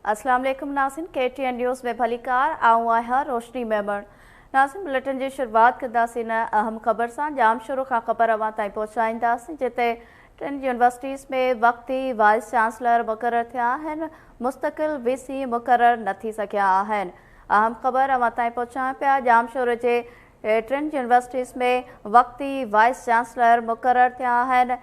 अस्सलाम वालेकुम नाज़रीन, KTN news में भलीकार। आऊं आहियां रोशनी मेमण। नाज़रीन, बुलेटिन जी शुरुआत कंदासीं अहम ख़बर सां। जामशोरो खां ख़बर अव्हां ताईं पहुचाईंदासीं, जिते टिनि यूनिवर्सिटीज़ में वक़्ती वाइस चांसलर मुक़ररु थिया आहिनि, मुस्तक़िल वीसी मुक़ररु न थी सघिया आहिनि। अहम ख़बर अव्हां ताईं पहुचायूं पिया, जामशोरो जे टिनि यूनिवर्सिटीज़ में वक़्ती वाइस चांसलर मुक़ररु थिया आहिनि,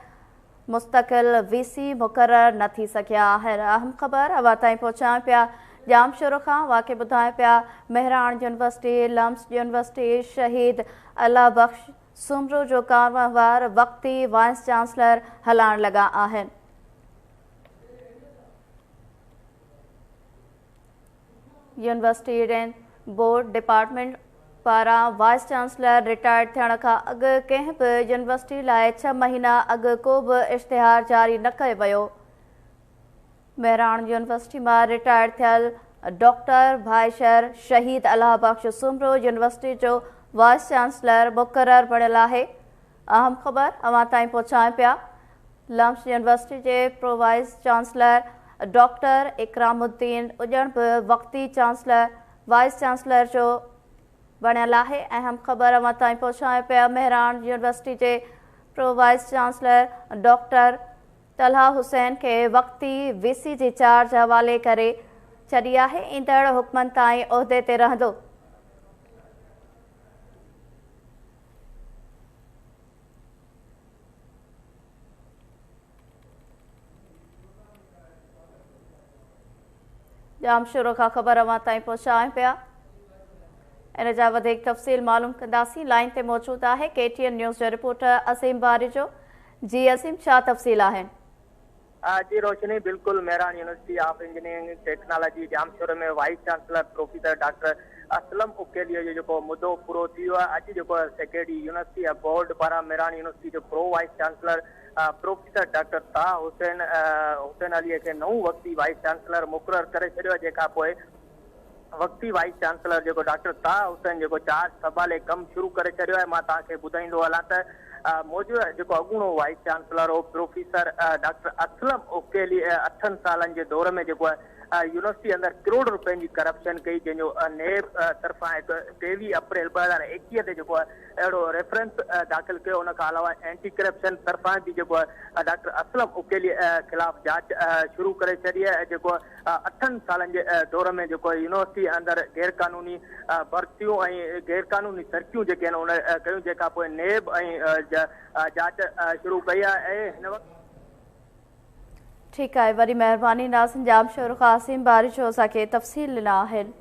मुस्तक़िल वीसी मुक़ररु न थी सघिया आहिनि। अहम ख़बर अव्हां ताईं पहुचायूं पिया जामशोरो खां, वाक़े ॿुधायूं पिया मेहरान यूनिवर्सिटी, लम्स यूनिवर्सिटी, शहीद अल्लाह बख़्श सूमरो जो कारवार वक़्ती वाइस चांसलर हलाइण लॻा आहिनि। यूनिवर्सिटी बोर्ड डिपार्टमेंट पारां वाइस चांसलर रिटायर्ड थियण खां अॻु कंहिं बि यूनिवर्सिटी लाइ 6 महीना अॻु को बि इश्तिहार जारी न कयो वियो। मेहरान यूनिवर्सिटी मां रिटायर्ड थियल डॉक्टर भाईशर शहीद अल्लाह बख़्श सूमरो यूनिवर्सिटी जो वाइस चांसलर मुक़ररु बणियल आहे। अहम ख़बर अव्हां ताईं पहुचायूं पिया, लम्स यूनिवर्सिटी जे pro vice chancellor doctor Ikramuddin Ujjan बि वक़्ती वाइस चांसलर जो बणियल आहे। अहम ख़बर अव्हां ताईं पहुचायूं पिया, मेहरान यूनिवर्सिटी जे pro vice chancellor doctor Talha Hussain खे वक़्ती वीसी जी चार्ज हवाले करे छॾी आहे, ईंदड़ हुक्मनि ताईं उहिदे ते रहंदो। जामशोरो खां ख़बर अव्हां ताईं पहुचायूं पिया, इन जा वधीक तफ़सील मालूम कंदासीं। लाइन ते मौजूदु आहे KTN news जो रिपोर्टर असीम बारिजो। जी असीम, छा तफ़सील आहिनि? जी रोशनी, बिल्कुल Mehran university of engineering technology Jamshoro में vice chancellor professor doctor Aslam Ukaili जो जेको मुदो पूरो थी वियो आहे। अॼु जेको सेक्रेटरी यूनिवर्सिटी बोर्ड पारां मेहरान यूनिवर्सिटी जो pro vice chancellor professor doctor Taha Hussain Ali खे नओं वक़्ती वाइस चांसलर मुक़ररु करे छॾियो आहे। जंहिंखां पोइ वक़्ती वाइस चांसलर जेको डॉक्टर ताहा हुसैन जेको चार्ज संभाले कमु शुरू करे छॾियो आहे। मां तव्हांखे ॿुधाईंदो हलां त मौजूदा जेको अॻूणो वाइस चांसलर हो प्रोफेसर डॉक्टर असलम उकेली 8 सालनि जे दौर में जेको आहे यूनिवर्सिटी अंदरि करोड़ रुपयनि जी करप्शन कई, जंहिंजो नेब तरफ़ां हिकु 23 अप्रैल 2021 ते जेको आहे अहिड़ो रेफरेंस दाख़िल कयो। उन खां अलावा एंटी करप्शन तरफ़ां बि जेको आहे डॉक्टर असलम उकेली ख़िलाफ़ जांच शुरू करे छॾी आहे। जेको 8 सालनि जे दौर में जेको यूनिवर्सिटी अंदरि गैर कानूनी भर्तियूं ऐं गैर कानूनी तरक़ियूं जेके आहिनि उन कयूं, जंहिंखां पोइ नेब ऐं जांच शुरू कई आहे। ऐं हिन वक़्तु ठीकु आहे, वॾी महिरबानी नाज़रीन। जामशोरो खां असीम बारिजो असांखे तफ़सील ॾिना आहिनि।